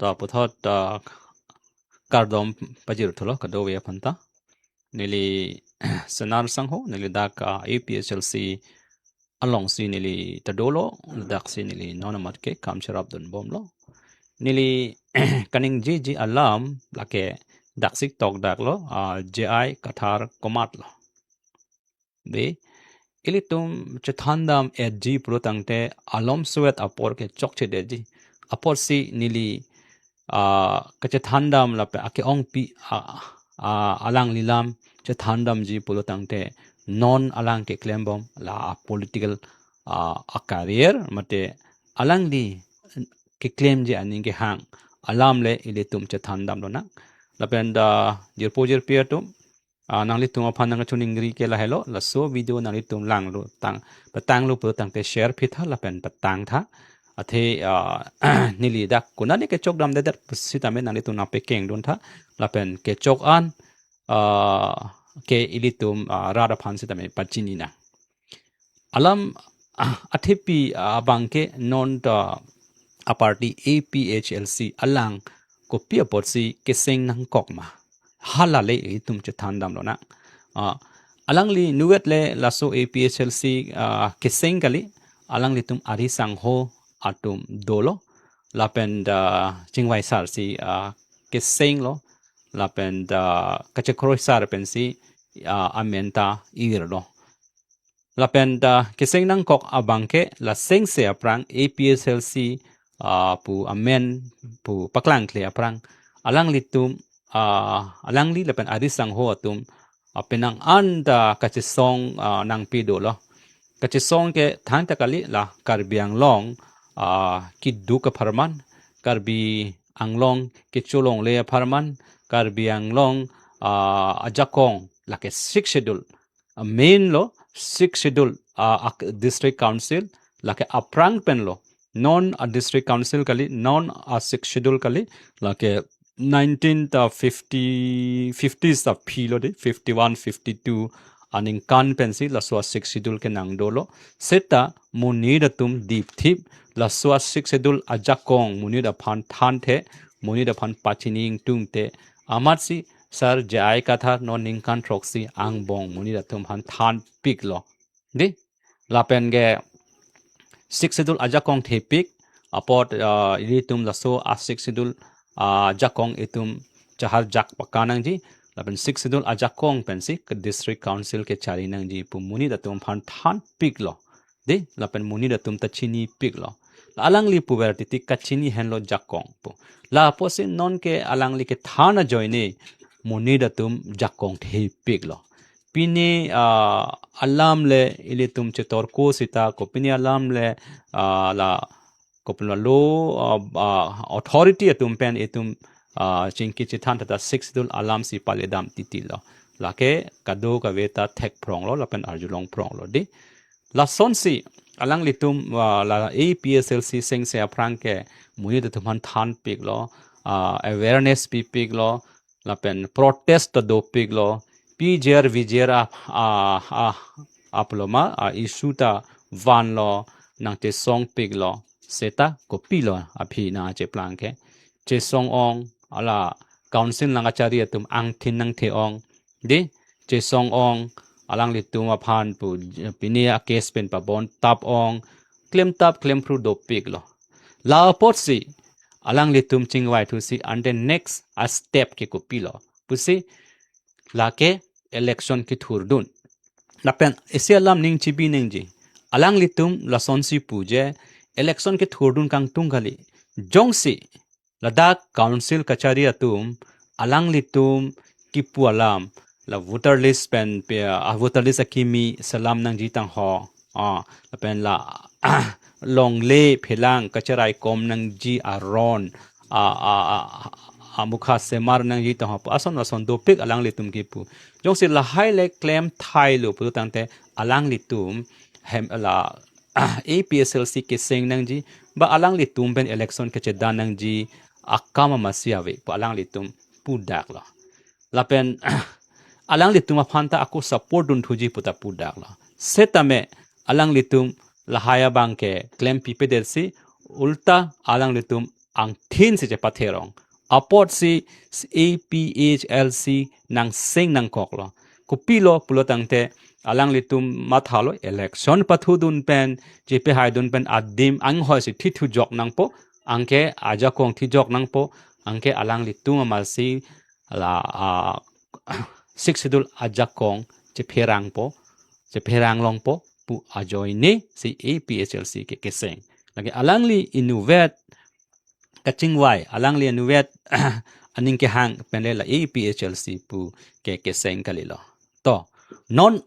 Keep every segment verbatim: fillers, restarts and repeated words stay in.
To puthot, ah, kardom pajir thulo kadokave aphanta. Neli Senar Sangho, neli dak, ah, A P H L C alongsi neli ta dolo, daksi neli non amat ke kam cherapdun bomlo. Neli kaningjeji alam lake daksi tokdaklo, ah, J I Kathar komatlo. Dei, ilitum chethandam-etji pulo tangte alom suet apor ke chokchedetji. Apotsi neli, ah, kachethandam lapen ake-ongpi, ah, ah, alangli alam chethandamji pulo tangte non alang keklembom la political, ah, a-career mate alangli keklemji aning kehang alam le ilitum chethandam lonang. Lapen da jirpo jirpi atum, ah, nanglitum aphan nangkachiningri ke lahelo, laso video nanglitum langlo tang, petanglo pulo tangte share pitha lapen petangtha. Athe, ah, neli dak konane kechokdamdedet pusitame nanglitum nangpekengduntha lapen kechok an, ah, ke ilitum, ah, rat aphan sitame pachininang. Alam, ah, athepi, ah, abangke non ta a-party A P H L C alang kopi apotsi keseng nangkok ma? Hala le itum chethandam lonang. Ah, alangli nuvet le laso A P H L C, ah, keseng kali, alanglitum ari sangho atum dolo, lapen da chingvai sar si, ah, kesenglo, lapen da kachekroi sar pensi, ah, amen ta irlo. Lapen da keseng nangkok abangke la sengse aphrang A P H L C, ah, pu amen pu paklangkle aphrang alanglitum, ah, alangli lapen ari sangho atum, ah, penang an ta kachesong, ah, nangpi dolo. Kachesong ke thangta kali la Karbi Anglong, ah, keduk apharman, Karbi Anglong kecholongle apharman, Karbi Anglong, ah, ajakong lake Sixth Schedule, ah, main lo Sixth Schedule, ah, ak-, District Council, lake aphrang pen lo. Non a-District Council kali, non a-Sixth Schedule kali, lake nineteen ta fifty, fifties ta philo dei, fifty-one, fifty-two aningkan pensi laso a-Sixth Schedule ke nangdolo. Seta monit atum dipthip, laso a-Sixth Schedule ajakong monit aphan thanthe, monit aphan pachini ingtungte, amatsi Sir J I Kathar non ningkan throksi angbong monit atum aphan thanpiklo. Dei, lapen ke Sixth Schedule ajakong thepik apot, ah, ilitum laso a-Sixth Schedule, ah, ajakong itum chaharjak pakanangji, lapen Sixth Schedule ajakong pensi ke District Council kechari nangji pu monit atum aphan thanpiklo. Dei, lapen monit atum ta chinipiklo. La alangli puver titi kachini henlo jakong pu. La apotsi non ke alangli kethan ajoine monit atum jakong thepiklo. Pini, ah, alam le ilitum chetorko sita ko pini alam le, ah, la kopilo lo, ah, ah, authority atum pen itum, ah, chingki chethantha ta Sixth Schedule alamsi paledam titilo. Lake kadokave ta thekphronglo lapen arjulongphronglo dei. Lasonsi alanglitum, ah, la A P H L C sengse aphrang ke monit atum aphan thanpiklo, ah, awareness pipiklo, lapen protest ta dopiklo, P G R, V G R a, a, a, apoloma, a-issue ta vanlo, nangchesongpiklo, seta kopilo aphi nangcheplang ke. Chesong ong, ala council nangkachari atum angthin nangthe ong, dei, chesong ong, alanglitum aphan pu, pini a-case pen pabontap ong, klemtap klemphru dopiklo. La apotsi alanglitum chingvaithusi, and the next a-step ke kopilo pusi, lake election kethurdun. Lapen isi alam ning chibi nangji. Alanglitum lasonsi pu je, election kethurdun kangtung kali. Jongsi ladak council kachari atum alanglitum kipu alam, la voter list pen pe, ah, voter list akimi selam nangji tangho. Ah, lapen la longle phelang kacheraikom nangji aron, ah, ah, ah, ah, amukha semar nangji tangho pu ason ason dopik alanglitum kipu. Jongsi lahai le klem thailo pulo tangte alanglitum hem la A P H L C keseng nangji, ba alanglitum pen election kechedan nangji akam amatsi ave pu alanglitum pudaklo. Lapen alanglitum aphan ta ako support dunthuji puta pudaklo. Setame alanglitum lahai abang ke klempi pedetsi, ulta alanglitum angthin si chepatherong. Apotsi A P H L C nangseng nangkoklo. Kopilo pulo tangte alanglitum mathalo election pathudun pen, chepehaidun pen adim anghoi si thithujok nangpo, anke ajakong thijok nangpo, anke alanglitum amatsi la, ah, Sixth Schedule ajakong chepherangpo, chepherang longpo pu ajoine si A P H L C ke keseng. Lake alangli inutvet kachingvai, alangli inutvet aning kehang penle la A P H L C pu ke keseng kalilo. To, non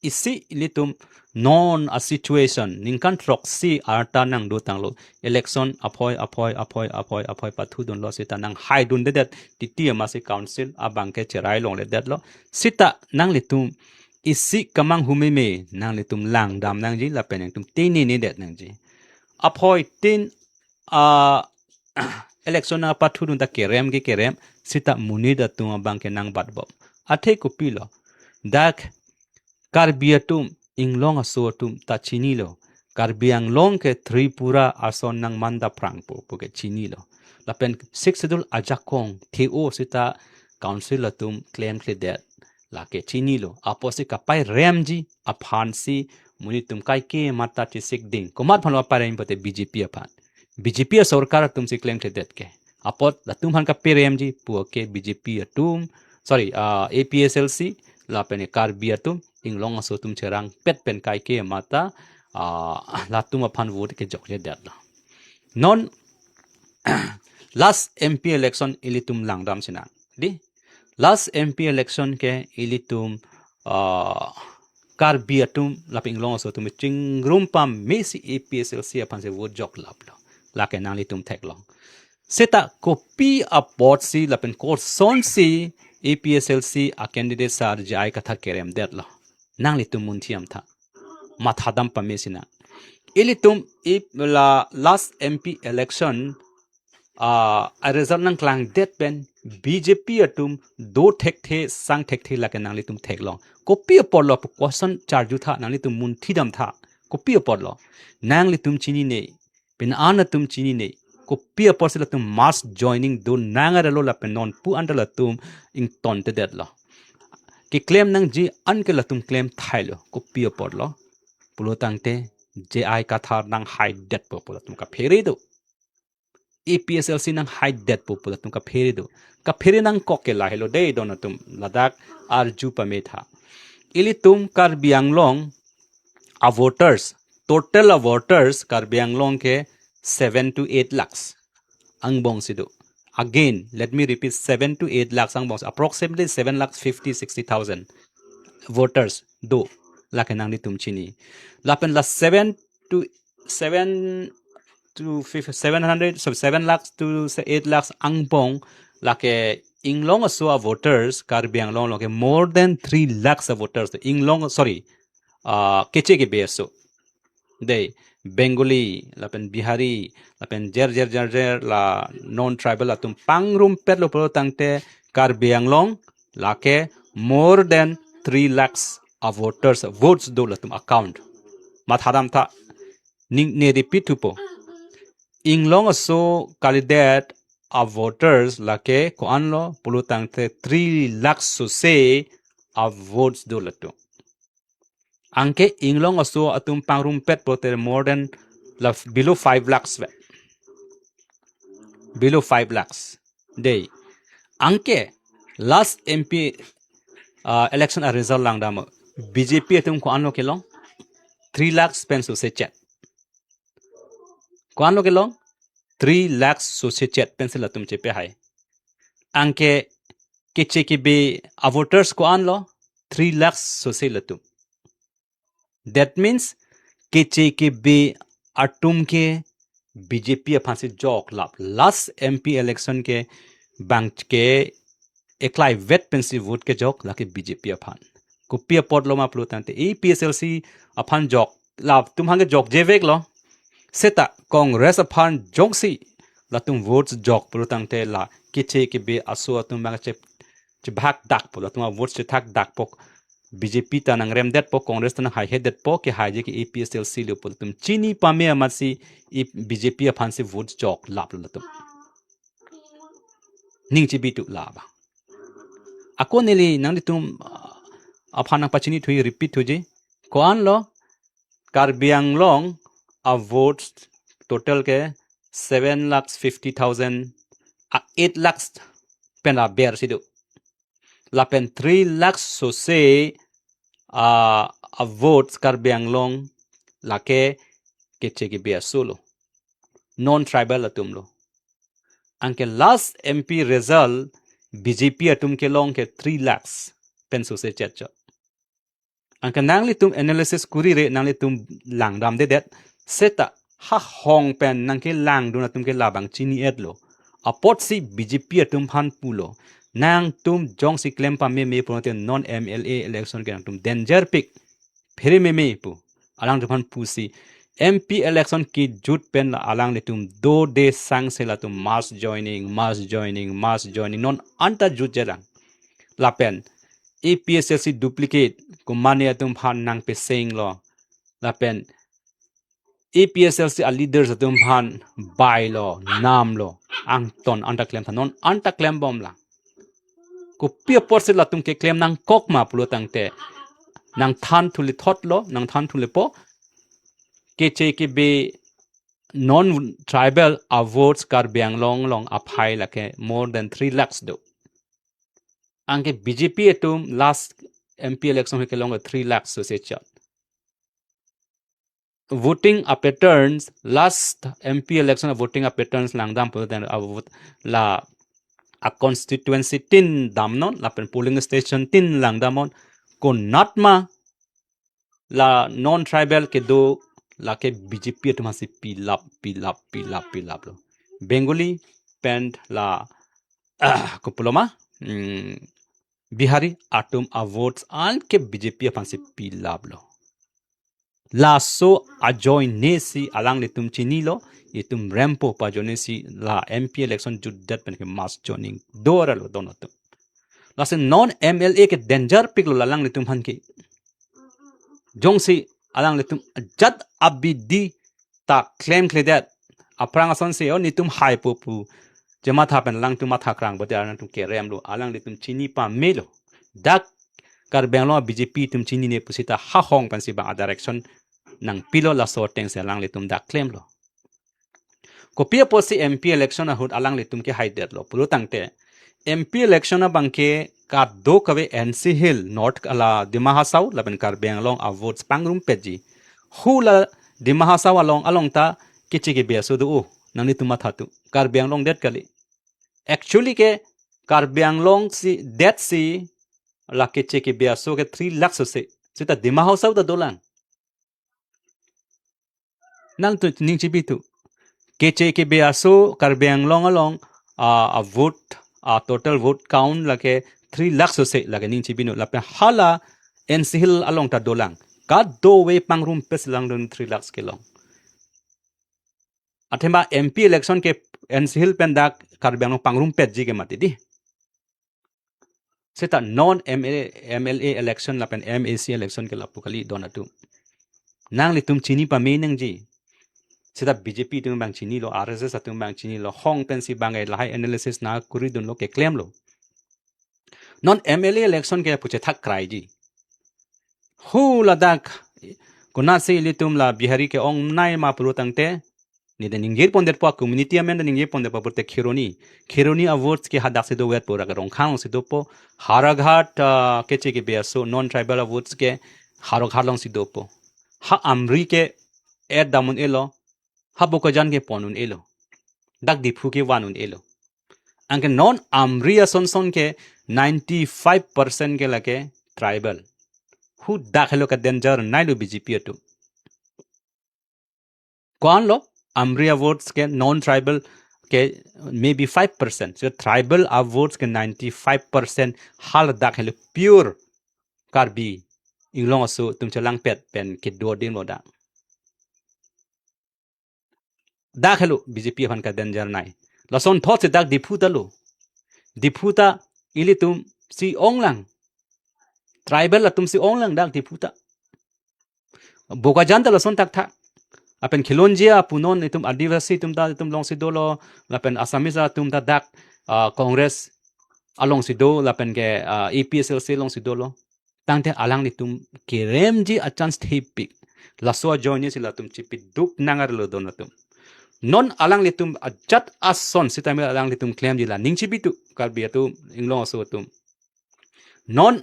isi ilitum non a situation ningkan throksi arta nangdotanglo, election aphoi aphoi aphoi aphoi aphoi pathudunlo seta nanghaidundedet, titi amatsi council abangke cherai longledetlo. Seta nanglitum isi kamanghu meme nanglitum langdam nangji lapen nangtum tininedet nangji. Aphoi tin a election apathudun ta kerem ke kerem, seta monit atum abangke nangbatbom. Athe kopilo, dak Karbi atum, Inglong aso atum ta chinilo, Karbi Anglong ke Tripura ason nangmanda prangpo puke chinilo. Lapen Sixth Schedule ajakong the-o seta council atum klemkledet, lake chinilo. Apotsi kapairemji aphansi monit atum kaike mata chesik ding. Komat aphanlo pairem pote? B J P aphan. B J P asorkar atumsi klemkledet ke. Apot latum aphan kapairemji puke B J P atum, sorry, ah, A P H L C lapen Karbi atum, Inglong aso atum cherangpet pen kaike mata, ah, latum aphan vote kejokjedetlo. Non last M P election ilitum langdam sinang. Di, last M P election ke ilitum, ah, Karbi atum lapen Inglong aso atum chingrum pamesi A P H L C aphansi vote joklaplo. Lake nanglitum theklong. Seta kopi apotsi lapen kosonsi A P H L C a candidate sar J I Kathar keremdetlo, nanglitum munthi damtha, mathadam pamesi nang. Ilitum ip la last M P election, ah, a result nangklangdet pen B J P atum do thekthe sang thekthe lake nanglitum theklong. Kopi apotlo pu koson charjutha, nanglitum munthi damtha. Kopi apotlo? Nanglitum chinine, pen-an atum chinine. Kopi apotsi latum mass joining do nang arlo lapen non pu anta latum ingtontedetlo. Keklem nangji anke latum klemthailo. Kopi apotlo pulo tangte J I Kathar nanghaidetpo pu latum kaphere do. A P H L C nanghaidetpo pu latum kaphere do. Kaphere nangkok ke lahelo dei don atum, ladak arju pametha. Ilitum Karbi Anglong a voters, total a voters Karbi Anglong ke seven to eight lakhs angbongsi do. Again, let me repeat, seven to eight lakhs angbongsi, approximately seven lakhs fifty, sixty thousand voters do. Lake nanglitum chini. Lapen la seven to seven to fif-, seven hundred, so seven lakhs to se-, eight lakhs angbong, lake Inglong aso a voters, Karbi Anglong lo ke more than three lakhs a voters. Inglong, sorry, ah, Keche Kebe aso. Dei, Bengali, lapen Bihari, lapen jer jer jer jer la non-tribal atum pangrumpetlo pulo tangte Karbi Anglong lake more than three lakhs a voters, votes do latum account. Mathadamtha, ning ne repeat thupo. Inglong aso candidate a voters lake ko-anlo pulo tangte three lakhs sose a votes do latum. Anke Inglong aso atum pangrumpet pulote more than la, below five lakhs ve. Below five lakhs. Dei. Anke last M P, ah, election a result langdam, B J P atum ko-anlo kelong? Three lakhs pen sose chet. Ko-anlo kelong? Three lakhs sose chet pensi latum chepehai. Anke Keche Kebe a voters ko-anlo? Three lakhs sose latum. That means Keche Kebe atum ke B J P aphansi joklap. Last M P election ke bang ke eklai vet pensi vote kejok lake B J P aphan. Kopi apotlo ma pulo tangte A P H L C aphan jok, latum hangke jokjeveklo. Seta Congress aphan jongsi latum votes jok pulo tangte la Keche Kebe aso atum bang che, chebhak dakpo, latum a votes chethak dakpo. B J P ta nangremdetpo, Congress ta nanghaihedet po, kehaiji ke A P H L C lo pu latum chini pame amatsi i B J P aphansi vote choklaplo latum. Ning chibitu la abang. Ako neli nanglitum, ah, aphan nangpachinithui, repeat thuji. Ko-anlo, Karbi Anglong a votes total ke seven lakhs fifty thousand, a eight lakhs pen aber si do. Lapen three lakhs sose, ah, a votes Karbi Anglong lake Keche Kebe aso lo. Non-tribal atum lo. Anke last M P result B J P atum kelong ke three lakhs pen sose chetcho. Anke nanglitum analysis kurire, nanglitum langdamdedet. Seta hahong pen nangkelangdun atum ke labang chini-etlo. Apotsi B J P atum aphan pulo, nangtum jongsi klem pameme pulote non M L A election ke nangtum dangerpik, phere meme pu. Alangtum aphan pusi M P election kejut pen la alanglitum dode sangse latum mass joining, mass joining, mass joining, non anta jutjelang. Lapen A P H L C duplicate, komane atum aphan nangpesenglo. Lapen A P H L C a leaders atum aphan bailo, namlo, angton anta klemtha, non anta klembomlang. Kopi apotsi latum keklem nangkok ma pulotangte, nangthan thuli thotlo, nangthan thulipo, Keche Kebe non-tribal a votes Karbi Anglong along aphai lake more than three lakhs do. Anke B J P atum last M P election ke kelong three lakhs sose chot. Voting a patterns, last M P election a voting a patterns langdam pulote a vote la a constituency tin damnon, lapen polling station tin langdamnon, konatma la non-tribal kedo lake B J P atum aphansi pilap, pilap, pilap, pilaplo. Bengali pen la, ah, kopuloma, mm, Bihari atum a votes anke B J P aphansi pilaplo. Laso ajoinesi alanglitum chinilo, itum rempo pu ajoinesi la M P election jutdet pen ke mass joining do ra lo don atum. Lasi non M L A ke dangerpiklo la alanglitum aphan ke. Jongsi alanglitum ajat abidi ta klemkledet, aphrang asonsi o netum haipo pu chematha pen alangtum matha krang bote alangtum keremlo, alanglitum chini pamelo. Dak Karbi Anglong B J P atum chinine pusita hahong pensi bang a direction nangpilo, laso atengsi alanglitum dak klemlo. Kopi apotsi M P election ahut alanglitum kehaidetlo pulotangte, M P election abangke kadokave N C Hill, North ala Dima Hasao lapen Karbi Anglong a votes pangrumpetji. Hula Dima Hasao along, along ta Keche Kebe aso do, o, nanglitum matha tu. Karbi Anglong det kali. Actually ke Karbi Anglong si, det si la Keche Kebe aso ke three lakhs sose. Seta Dima Hasao ta dolang. Nangtum ning chibitu. Keche Kebe aso Karbi Anglong along, ah, a vote, a total vote count lake three lakhs sose lake ning chibinon. Lapen hala N C Hill along ta dolang. Kadokave pangrumpet langdun three lakhs kelong. Athema M P election ke N C Hill pen dak Karbi Anglong pangrumpetji ke mati di. Seta non M L A, M L A election lapen M A C election ke lapu kali don atum. Nanglitum chini pame nangji. Seta B J P atum bang chinilo, R S S atum bang chinilo, hong pensi bang lahai analysis nangkuridunlo, keklemlo. Non M L A election ke puche thak kraiji. Hu ladak konatsi ilitum la Bihari ke-ongnei ma pulotangte, nede ningje pondetpo, community amen ningje pondetpo pute Kheroni. Kheroni a votes ke hadaksi dovetpo, ra Rongkhang si dopo. Howraghat, ah, Keche Kebe aso non-tribal a votes ke Howraghat alongsi dopo. Ha Amri ke et dam un-elo. Ha Bokajan ke pon un-elo. Dak Diphu ke van un-elo. Anke non Amri asonson ke ninety-five percent ke lake tribal. Hu dak helo ke danger neilo B J P atum. Ko-anlo, Amri a votes ke non-tribal ke maybe five percent. So tribal a votes ke ninety-five percent, hala dak helo pure Karbi Anglong aso atum chelangpet pen kedo adim lo dak. Dak helo B J P aphan ke danger nei. Lasonthotsi dak Diphu ta lo. Diphu ta ilitum si onglang. Tribal atum si ong lang dak Diphu ta. Bokajan ta lason thakthak. Lapen Khilonjia pu non itum Adivasi atum ta itum longsi dolo, lapen Assamese atum ta dak, ah, Congress alongsi do, lapen ke, ah, A P H L C alongsi dolo. Tangte alanglitum keremji a-chance thepik. Laso ajoine si latum chipiduk nang arlo don atum. Non alanglitum ajat ason sitame alanglitum klemji la ning chipitu Karbi atum, Anglong aso atum. Non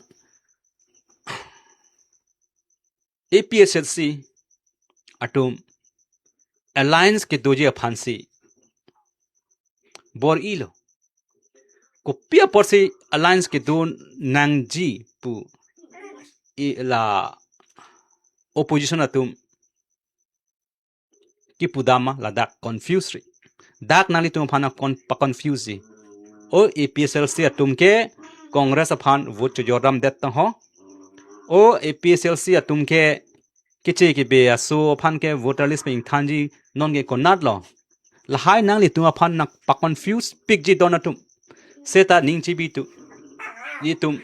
A P H L C atum alliance kedoji aphansi bor-ilo. Kopi apotsi alliance kedo nangji pu i la opposition atum kipudam ma ladak confuse ri. Dak nanglitum aphan kon pa-confuse ji. O A P H L C atum ke Congress aphan vote chojordamdet tang ho. O A P H L C atum ke keche kebe aso aphan ke voter list pen ingthanji non ke konatlo. Lahai nanglitum aphan nang pa-confuse pikji don atum. Seta ning chipitu. Itum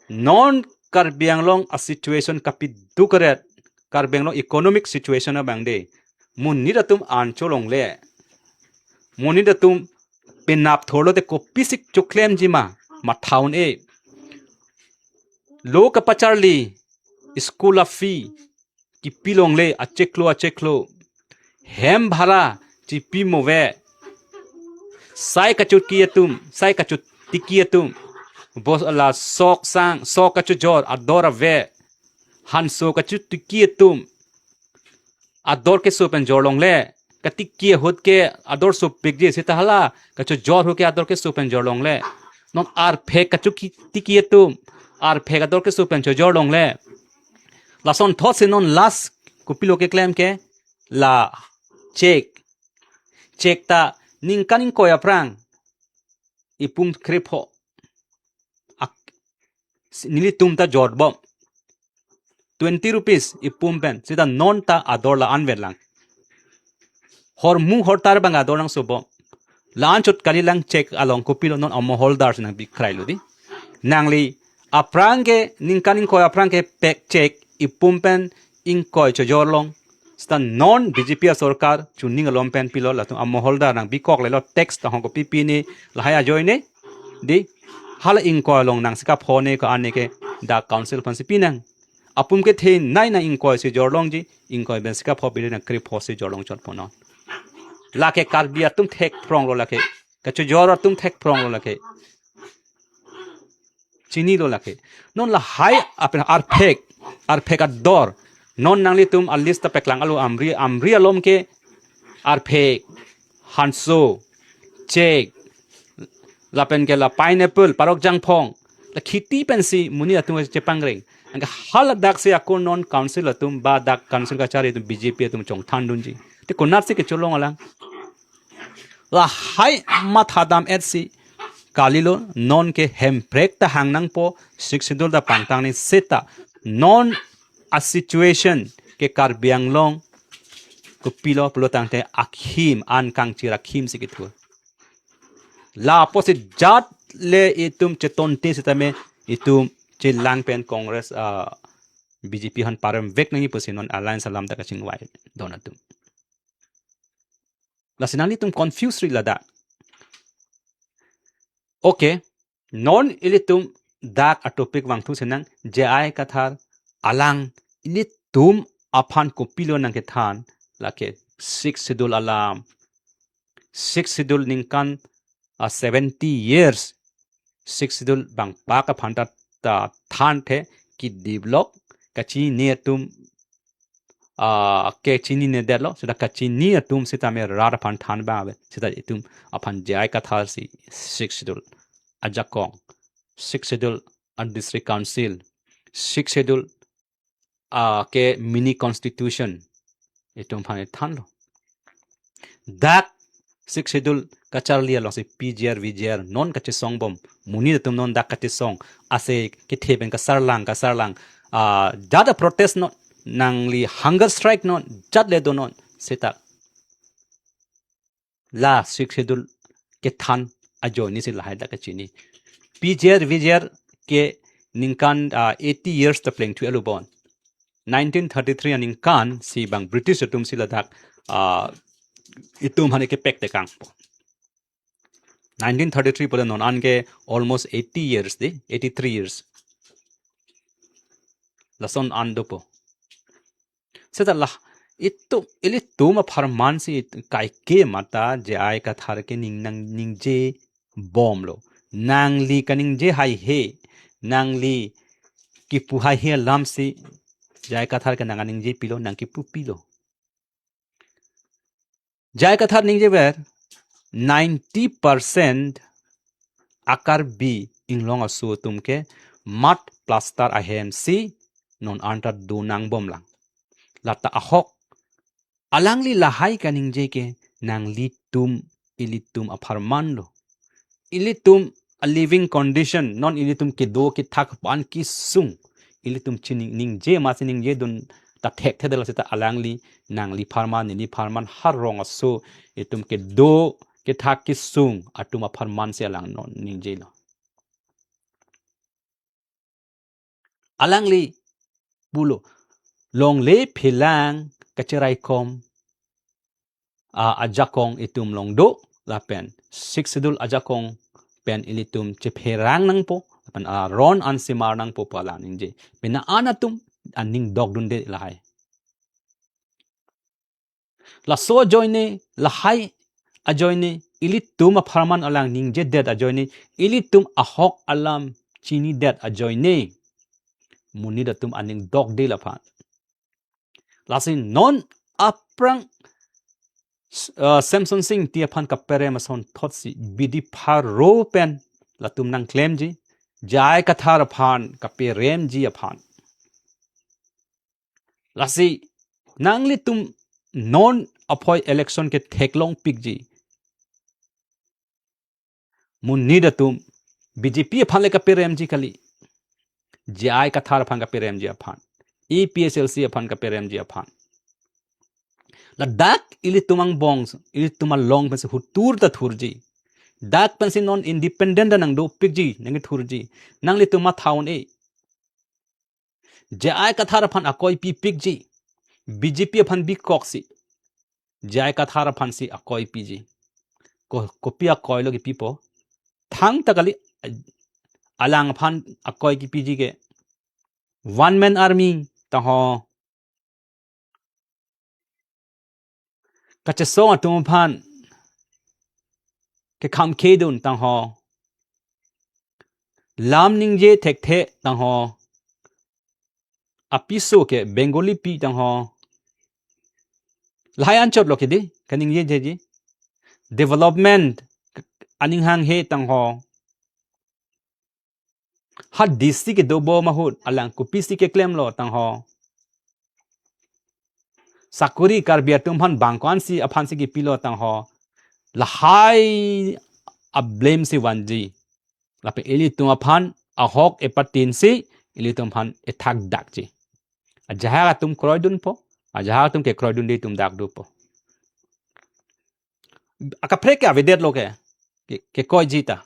non Karbi Anglong a-situation kapiduk aret, Karbi Anglong economic situation abang de. Monit atum an cholongle. Monit atum penap thorlo te kopisik choklemji ma, mathaun e. Lo kapacharli, school a-fee, kipilongle, acheklo, acheklo. Hem bhara, chipi move. Sai kachotiki atum, sai kachotiki atum. Bos ala sok sang, sok kachojor, ador ave. Hanso kachotiki atum. Ador keso pen jorlongle. Katiki ahut ke ador sopikji seta hala. Kachojor ahut ke ador keso pen jorlongle. Non arphek kachotiki atum. Arphek ador keso pen chojorlongle. Lasonthotsi non last kopilo keklem ke la cheque. Cheque ta ningkan ingkoi aphrang ipum krepho. Ak-, nelitum ta jorbom. Twenty rupees ipum pen. Seta non ta ador la-an vet lang. Hormu hortar abang ador nangsobom. La-an chot kalilang cheque along kopilo non amo holder si nangpikrailo di. Nangli aphrang ke ningkan ingkoi aphrang ke pek cheque ipum pen ingkoi chojorlong. Seta non B J P asorkar chuning alom pen pilo latum amo holder nangpikoklelo tax ta hong kopi pine lahai ajoine. Di hala ingkoi along nangsi kaphone ko-an ne ke dak council aphansi pinang. Apum kethenei nang ingkoi si jorlongji, ingkoi pen si kapho pine nang krepho si jorlong chotpo non. Lake Karbi atum thekphronglo lake. Kachojor atum thekphronglo lake. Chinilo lake. Non lahai apen arphek, arphek ador. Non nanglitum a-list ta peklanglo amri, amri alom ke arphek, hanso, cheque, lapen ke la pineapple, parok jangphong. La kheti pensi monit atum chepangreng. Anke haladak si ako non council atum ba dak council kachari atum B J P atum chongthandunji. Te konatsi kecholong alang. Lahai mathadam-etsi kalilo non ke Hemprek ta hang nangpo, Sixth Schedule ta pangtang ne seta non a-situation ke Karbi Anglong kopilo pulo tangte akhim an kangchir akhim si kethur. Lapusi jat le itum chetonte sitame itum chelang pen Congress, ah, B J P aphan parem vek nangji pusi non alliance alam ta kachingvai don atum. Lasi nanglitum confuse ri ladak. Okay, non ilitum dak a-topic vangthu senang J I Kathar alang ilitum aphan kopilo nangkethan lake Sixth Schedule alam. Sixth Schedule ningkan, ah, seventy years Sixth Schedule bang pak aphan ta, ta thanthe ke develop kachinine atum, ah, kachinine detlo, seta kachini atum sitame rat aphan than ba ave, seta itum aphan J I Kathar si Sixth Schedule ajakong, Sixth Schedule a-district council, Sixth Schedule, ah, ke mini constitution itum aphan thanlo. Dak Sixth Schedule kacharli alongsi P G R, V G R non kachesongbom. Monit atum non dak kachesong. Ase kethe pen kasarlang, kasarlang. Ah, jat a-protest non, nangli hunger strike non, jat le do non. Seta la Sixth Schedule kethan ajoine si lahai dak kachini. P G R, V G R ke ningkan, ah, eighty years ta plengthu elo bon. Nineteen thirty-three aningkan si bang British atum si ladak, ah, itum aphan kepek tekang po. Nineteen thirty-three pu non an ke almost eighty years di, eighty-three years. Lason an dopo. Seta la, itum, ilitum apharman si kaike mata J I Kathar ke ning nang ningje bomlo. Nangli kaningje haihe, nangli kipu haihe alam si J I Kathar ke nang kaningje pilo, nang kipu pilo. J I Kathar ningjever, ninety percent a-Karbi Anglong aso atum ke mat plaster ahem si non anta do nang bomlang. Lata ahok, alangli lahai kaningje ke nanglitum ilitum apharman lo. Ilitum a-living condition, non ilitum kedo kethak aphan kesung, ilitum chining ningje masi ningjedun ta thekthedetlo seta alangli, nangli apharman, neli apharman, ha rong aso itum kedo kethak kesung atum apharman si alang non ningjelo. Alangli pulo, longle phelang kacheraikom, ah, ajakong itum along do, lapen Sixth Schedule ajakong pen ilitum chepherang nangpo, lapen aron an semar nangpo pu alang ningje. Pina an atum aning dokdunde lahai. Laso ajoine, lahai ajoine, ilitum apharman alang ningjedet ajoine, ilitum ahok alam chinidet ajoine, monit atum aning dokde laphan. Lasi non aphrang, uh, Semsonsing Ingti aphan kaperem asonthot si bidi pharo pen latum nangklemji, J I Kathar aphan kaperemji aphan. Lasi nanglitum non aphoi election ke theklongpikji. Monit atum B J P aphan le kaperemji kali. J I Kathar aphan kaperemji aphan. A P H L C aphan kaperemji aphan. Ladak ilitum angbong, ilitum along pensi hutur ta thurji. Dak pensi non independent ta nangdopikji, nangkethurji. Nanglitum matha un-e. J I Kathar aphan akoi pipikji. B J P aphan bikoksi J I Kathar aphan si akoi piji. Ko, kopi akoi lo kipipo? Thangta kali, alang aphan akoi kipiji ke one man army tangho. Kachesong atum aphan kekham khedun tangho. Lam ningje thekthe tangho. Apiso ke Bengali pi tangho. Lahai anchot lo kedi, kaningjejeji. Development aning hanghe tangho. Ha D C kedo bom ahut, alang kopisi keklemlo tangho. Sakori Karbi atum aphan bang ko-ansi aphansi kipilo tangho. Lahai ablame si vanji. Lapen ilitum aphan ahok epatinsi, ilitum aphan ethak dakji. Ajahak atum kroidunpo, ajahak atum kekroidunde itum dak dopo. Akaprek ke avedetlo ke, ke, kekoiji ta.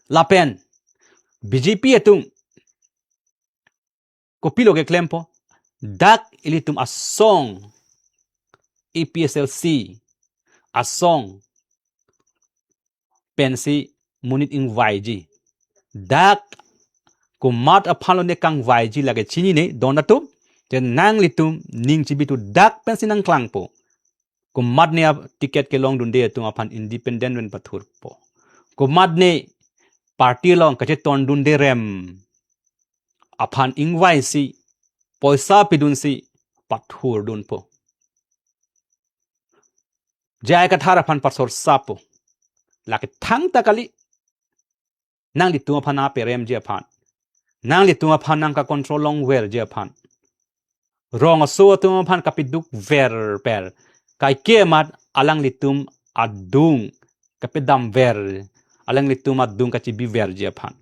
Lapen B J P atum kopilo keklempo? Dak ilitum asong, A P H L C asong pensi monit ingvaiji. Dak komat aphan lone kangvaiji lake chinine don atum. Te nanglitum ning chibitu dak pensi nangklangpo. Komatne ap-, ticket kelongdunde atum aphan independent pen pathurpo. Komatne party along kachetondunde rem aphan ingvaisi, poisa pidunsi pathurdunpo. J I Kathar aphan pasorsapo. Lake thangta kali. Nanglitum aphan aperemji aphan. Nanglitum aphan nangkacontrol longverji aphan. Rong aso atum aphan kapiduk verper. Kaike amat alanglitum adung kapedamver. Alanglitum adung kachibiverji aphan.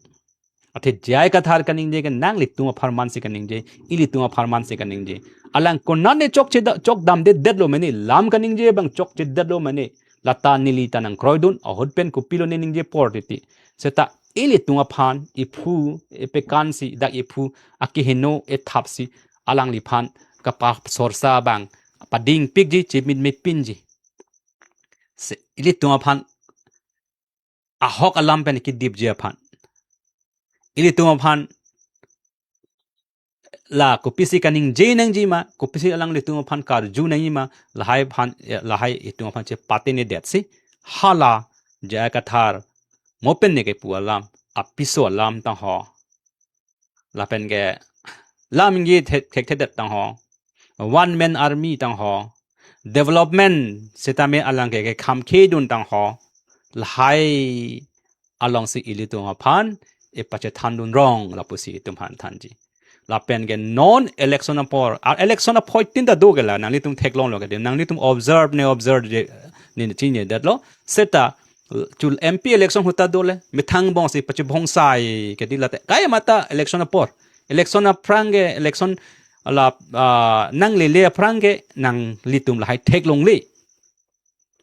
Athe J I Kathar kaningje ke nanglitum apharmansi kaningje, ilitum apharmansi kaningje. Alang konane chokche da-, chokdamdedetlo mene, lam kaningje abang chokchedetlo mene. Lata neli ta nangkroidun, ahut pen kopilone ningje apor titi. Seta ilitum aphan iphu epekansi dak iphu akeheno ethapsi alangliphan kapasorsa abang padingpikji, chimit mepinji. Se ilitum aphan ahok alam pen kedipji aphan, ilitum aphan la kopisi kaningje nangji ma, kopisi alanglitum aphan karju nangji ma, lahai aphan, lahai itum aphan chepate ne detsi, hala J I Kathar mo pen ne kepu alam, apiso alam tang ho. Lapen ke lam ngi thek thek thedet tang ho. One man army tang ho. Development sitame alang ke kekham khedun tang ho. Lahai alongsi ilitum aphan epachethandun rong lapusi itum aphan thanji. Lapen ke non election apor, a election aphoitin ta do ke la, nanglitum theklonglo ke, nanglitum observe ne observe je ne chinine detlo. Seta chul M P election ahut ta dole, methang bongsi pachebongsai ke di late. Kai mata election apor, election aphrang ke, election ala, ah, nanglele aphrang ke nanglitum lahai theklongle.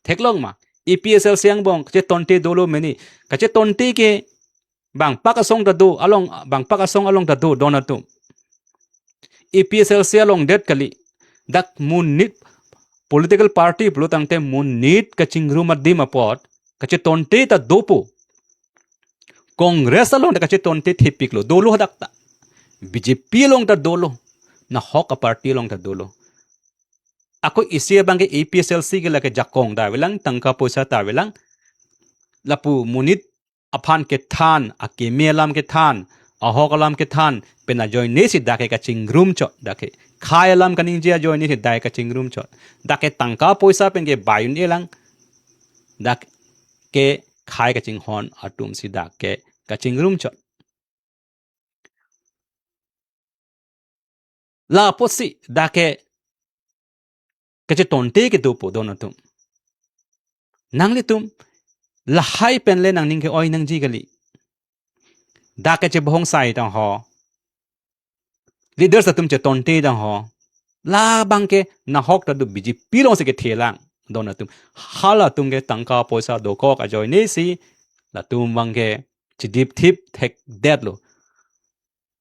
Theklong ma, A P H L C angbong kachetonte dolo meni. Kachetonte ke bang pak asong ta do, along, bang pak asong along ta do, don atum. A P H L C along det kali. Dak monit political party pulo tangte monit kachingrum adim apot kachetonte ta dopo. Congress along ta kachetonte thepiklo, dolo hadak ta. B J P along ta dolo. Nahok a-party along ta dolo. Ako isi abang ke A P H L C ke lake jakong ta avelang, tangka poisa ta avelang. Lapu monit aphan kethan, akeme alam kethan, ahok alam kethan pen ajoinesi dak ke kachingrum chot, dak ke khai alam kaningje ajoinesi dak ke kachingrum chot. Dak ke tangka poisa pen ke bai un-elang, dak ke khai kachinghon atumsi dak ke kachingrum chot. Lapusi dak ke kachetonte ke dopo, don atum. Nanglitum lahai pen le nangning ke-oi nangji kali. Dak kachebongsai tang ho. Leaders atum chetonte tang ho. Labang ke nahok ta do, B J P alongsi kethelang, don atum. Halatum ke tangka poisa dokok ajoinesi latum abang ke chidip thip thekdetlo.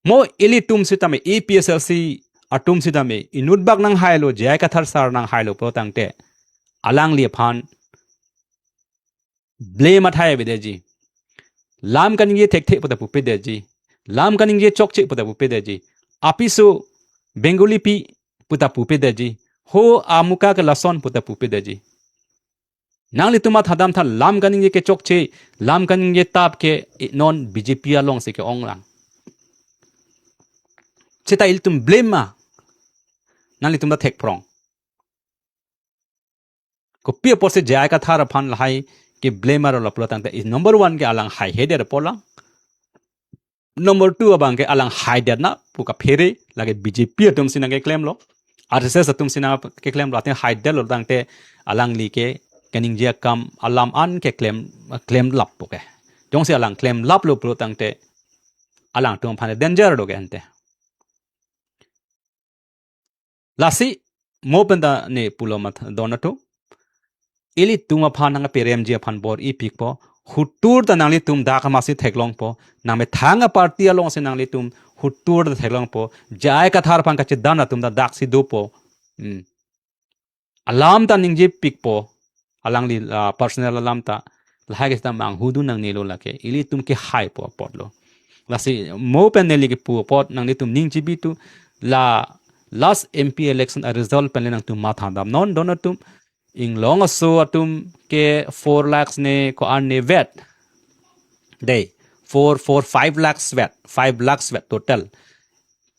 Mo ilitum sitame, A P H L C atum sitame inut bak nanghailo, J I Kathar sir nanghailo pulo tangte, alangliphan blame athai avedetji. Lam kaningje thekthe puta pupedetji. Lam kaningje chokche puta pupedetji. Apiso Bengali pi puta pupedetji. Ho amuka ke lason puta pupedetji. Nanglitum mathadam tha, lam kaningje kechokche, lam kaningje tap ke, i, non B J P alongsi ke-onglang. Seta ilitum blame ma? Nanglitum ta thekphrong. Kopi aporsi J I Kathar aphan lahai ke-blame arlo pulo tangte, i number one ke alang haihedet apotlang. Number two abang ke alang haidet na pu kaphere, lake B J P atumsi nangkeklemlo, R S S atumsi nangkeklemlo, athe haidetlo tangte alangli ke kaningje akam alam an keklem, klemlappo ke. Jongsi alang klemlaplo pulo tangte alangtum aphan danger do ke ante. Lasi mo pen ta ne pulo mat, don atum. Ilitum aphan nangperemji aphan bor-ipikpo. Hutur ta nanglitum dak amatsi theklongpo. Nangmethang a-party alongsi nanglitum hutur ta theklongpo. J I Kathar aphan kachedan atum ta daksi dopo. Hmm. Alam ta ningjepikpo. Alangli, ah, personal alam ta. Lahai ke seta manghudun nangnelo lake. Ilitum kehaipo apotlo. Lasi mo pen neli kepu apot nanglitum ning chibitu, la last M P election a-result pen le nangtum mathadamnon, don atum. Inglong aso atum ke four lakhs ne ko-an ne vet. Dei, four, four, five lakhs vet, five lakhs vet total.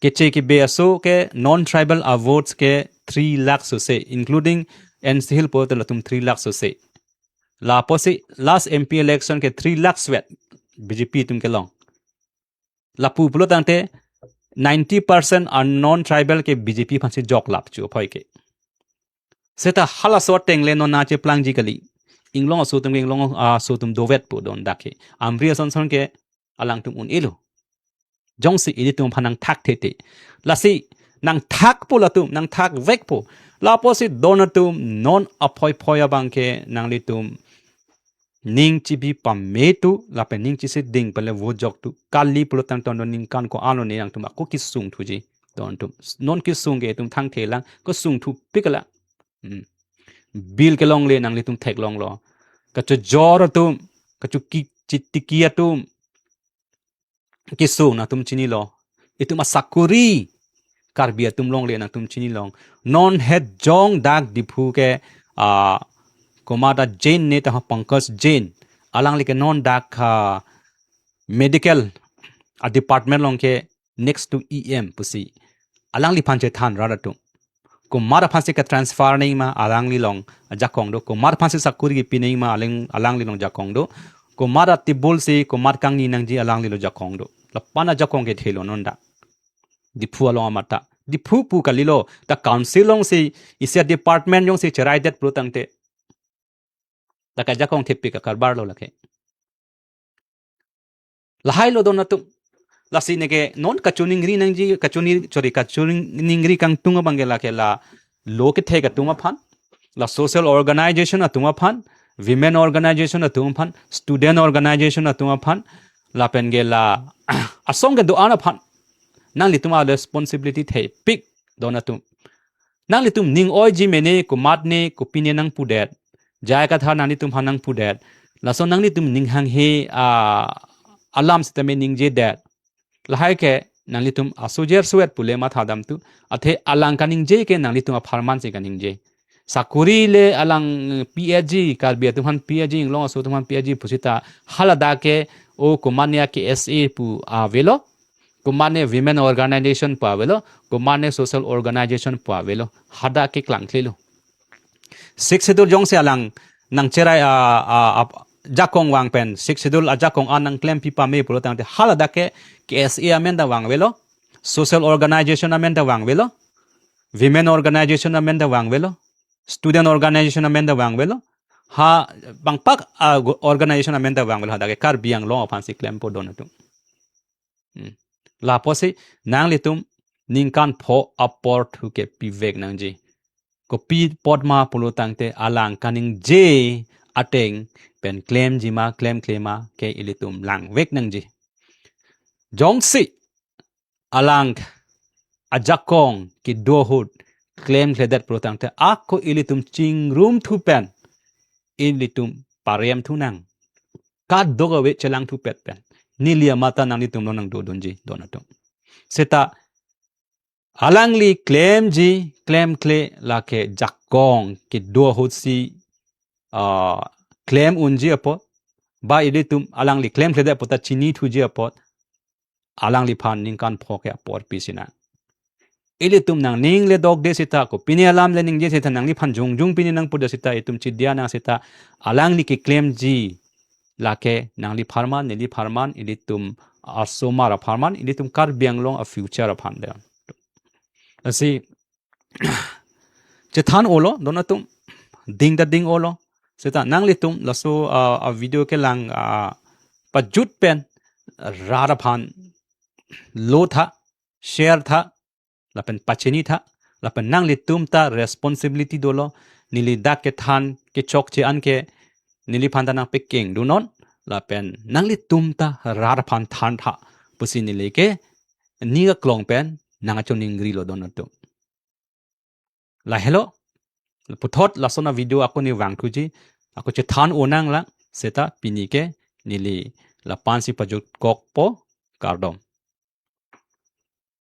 Keche kebe aso ke non-tribal a-votes ke three lakhs sose, including N C Hills pulote latum three lakhs sose. Lapusi last M P election ke three lakhs vet B J P atum kelong. Lapu pulo tangte ninety percent a-non-tribal ke B J P aphansi joklap chu aphoi ke. Seta halaso ateng le non nacheplangji kali. Inglong aso atum ke inglong aso atum dovetpo, don dak ke. Amri Ason Son ke alangtum un-elo. Jongsi ilitum aphan nangthak thete. Lasi nangthakpo latum, nangthakvekpo. Lapusi don atum, non aphoi phoi abang ke nanglitum ning chibi pame tu, lapen ning chisi ding pale vote jok tu. Kali pulo tangte non ningkan ko-an lo ne nangtum ako kesung thuji. Don tum. Non kesung ke itum thangthe lang, kesung thupik lang. Hmm. Bill kelongle nanglitum theklonglo. Kachojor atum, kachoki chitiki atum, kesung nangtum chinilo. Itum asakuri Karbi atum longle nangtum chinilong. Non het jong dak Diphu ke, ah, komat a Jain ne ta Pankaj Jain. Alangli ke non dak, ah, medical a department along ke next to E M pusi. Alangliphan chethan rat atum. Komat aphansi ke-transfer nangji ma alangli along ajakong do. Komat aphansi sakuri kepi nangji ma alang, alangli along jakong do. Komat a table si, komat kangni nangji alangli along jakong do. Lapen ajakong kethelo non dak. Diphu along amat ta. Diphu pu kalilo. Ta council alongsi, isi a department jongsi cheraidet pulo tangte. Ta kajakong thepik akarbar lo lake. Lahai lo don atum. Lasi neke non kachiningri nangji, kachini, sorry, kachiningri kangtung abang ke lake la lo kethe atum aphan, la social organization atum aphan, women organization atum aphan, student organization atum aphan, lapen ke la asong kedo-an aphan. Nanglitum a responsibility thepik don atum. Nanglitum ning oiji mene komat ne kopine nangpudet. Jai kathar nanglitum aphan nangpudet. Laso nanglitum ning hanghe a alam sitame ningjedet. Lahai ke nanglitum asojer suet pule mathadam tu. Athe alang kaningje ke nanglitum apharman si kaningje. Sakuri le alang P H G, Karbi atum aphan P H G, Inglong aso atum aphan P H G pusita haladak ke o komat ne a K S A pu avelo. Komat ne women organization pu avelo, komat ne social organization pu avelo, hadak ke klangklelo. Sixth Schedule jongsi alang nangcherai a, a, a, jakong vang pen, Sixth Schedule ajakong an nangklempi pame pulo tangte haladak ke K S A amen ta vangvelo, social organization amen ta vangvelo, women organization amen ta vangvelo, student organization amen ta vangvelo, ha bangpak a, organization amen ta vangvelo, hadak ke Karbi Anglong aphansi klempo don atum. Hmm. Lapusi nanglitum ningkan pho apor thu ke pivek nangji. Kopi apot ma pulo tangte alang kaningje ateng pen klemji ma klemkle ma ke ilitum langvek nangji. Jongsi alang ajakong kedo ahut klemkledet pulo tangte ako ilitum chingrum thu pen ilitum parem thu nang. Kadokave chelang thupet pen. Neli amat ta nanglitum along nangdodunji don atum. Seta alangli klemji, klemkle lake jakong kedo ahutsi, ah, klem unji apot. Ba ilitum alangli klemkledet apot ta chini thuji apot. Alangliphan ningkan pho ke apor pisi nang. Ilitum nangning le dokde seta kopine alam le ningje seta nangliphan jongjung pine nangpudet seta itum chidia nang seta alangli keklemji lake nangli apharman, neli apharman, ilitum asomar apharman, ilitum Karbi Anglong a future aphan de. Lasi chethan olo, don atum, ding ta ding olo. Seta nanglitum laso, ah, a video kelang, ah, pajut pen rat aphan lo tha, share tha, lapen pachini tha, lapen nanglitum ta responsibility dolo, neli dak kethan kechokche an ke neliphan ta nangpekeng dunon, lapen nanglitum ta rat aphan than tha pusi neli ke ning aklong pen nangkachoningrilo don atum. Lahelo, puthot lason a video ako ne vangthuji, ako chethan unang lang, seta pini ke neli lapu-ansi pajutkokpo, kardom.